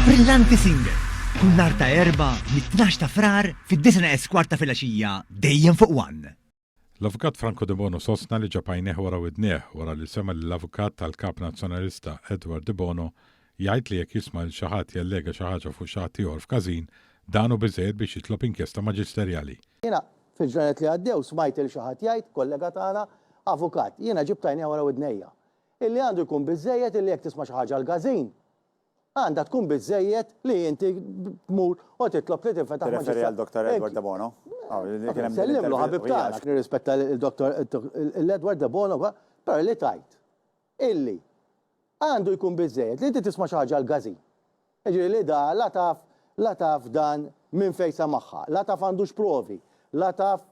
Brillanti Singer, kull nhar ta' Erbgħa mit-12 ta' Frar fid-disgħa neqes kwart ta' filgħaxija dejjem fuq One. L-Avukat Franco Debono sostna li ġab għajnejh wara widnejh wara li sema' lill-Avukat tal-Kap Nazzjonalista Edward Debono jgħid li jekk jisma' lil xi ħadd jallega xi ħaġa fuq xi ħadd ieħor f'każin, dan hu biżżejjed biex jitlob inkjesta maġisterjali. Jiena, fil-ġranet li għaddew, smajt lil xi ħadd jgħid, kollega tagħna, avukat, jiena ġibt għajnejja wara widnejja, illi għandu jkun biżżejjed illi jekk tisma' xi ħaġa l-każin, Għandha tkun biżżejjed li inti tmur u titlob li tinfetaħ Tirreferi għal Dr. Edward Debono? Nsellimlu ħabib tagħna, nirrispetta lil Dr. Edward Debono, però li tgħid illi għandu jkun biżżejjed li inti tisma' xi ħaġa l-każin. Jiġifieri li da la taf la taf dan minn fejn samagħha, la taf għandux provi, la taf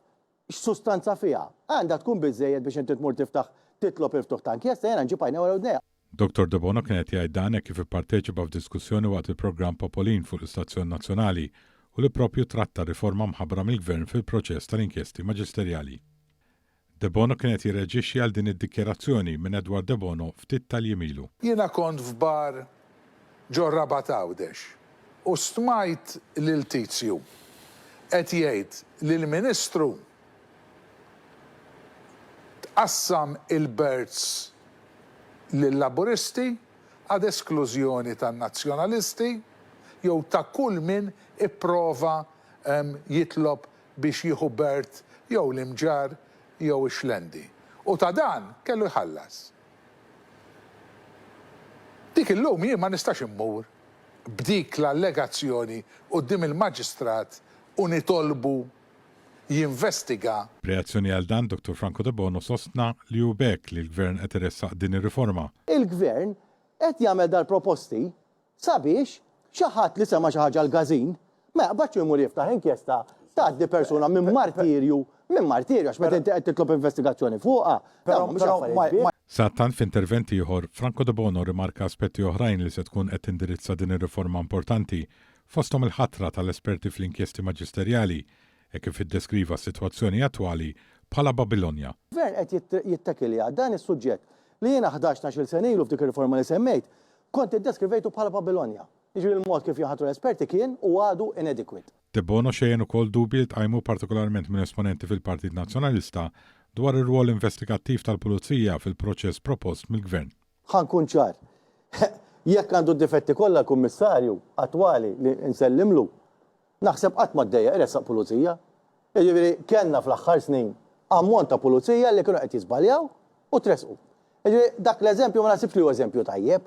x'sustanza fiha. Għandha tkun biżżejjed biex inti tmur tiftaħ titlob il-ftuħ ta' inkjesta, jiena nġib għajnejja wara widnejja. Dottor Debono kien qed jgħid dan hekk kif ipparteċipa f'diskussjoni waqt il-programm Popolin fuq l-istazzjon nazzjonali u li proprju tratta r-riforma mħabbra mill-Gvern fil-proċess tal-inkjesti maġisterjali. Debono kien qed jirreaġixxi għal din id-dikjarazzjoni minn Edward Debono ftit tal-jiem ilu. Jiena kont f'bar ġor-Rabat Għawdex u stmajt lil tizju qed jgħid li l-Ministru tqassam il-berths lil-Laburisti ad esklużjoni tan-Nazzjonalisti jew ta' kull min ipprova jitlob biex jieħu berth jew l-Imġarr jew ix-Xlendi. U ta' dan kellu jħallas. Dik illum jien ma nistax immur b'dik l-allegazzjoni quddiem il-Maġistrat u nitolbu jinvestiga. B'reazzjoni għal dan, Dottor Franco Debono sostna li hu b'hekk li l-Gvern qed iressaq din ir-riforma. Il-Gvern qed jagħmel dal-proposti sabiex xi ħadd li sema' xi ħaġa l-każin ma jaqbadx u jmur jiftaħ inkjesta tgħaddi persuna minn martirju, minn martirju għax meta inti qed titlob investigazzjoni fuqha, dawn mhumiex affarijiet kbir. Sadattant f'intervent ieħor, Franco Debono rrimarka aspetti oħrajn li se tkun qed tindirizza din ir-riforma importanti, fosthom il-ħatra tal-esperti fl-inkjesti maġisterjali, hekk kif iddeskriva s-sitwazzjoni attwali bħala Babilonja. Gvern qed jittakilja dan is-suġġett li jiena ħdax, tnax-il sena ilu f'dik ir-riforma li semmejt, kont iddeskrivejtu bħala Babilonja. Jiġifieri l-mod kif jinħatru l-esperti kien u għadu inadequate. Debono xejjen ukoll dubji li tqajmu partikolarment minn esponenti fil-Partit Nazzjonalista dwar ir-rwol investigattiv tal-Pulizija fil-proċess propost mill-Gvern. Ħa nkun ċar. Jekk għandu d-difetti kollha l-Kummissarju attwali li nsellimlu, naħseb qatt ma ddejjaq iressaq pulizija. Jiġifieri kellna fl-aħħar snin ammont ta' pulizija li kienu qed jiżbaljaw u tressqu. Jiġifieri dak l-eżempju ma naħsibx li hu eżempju tajjeb.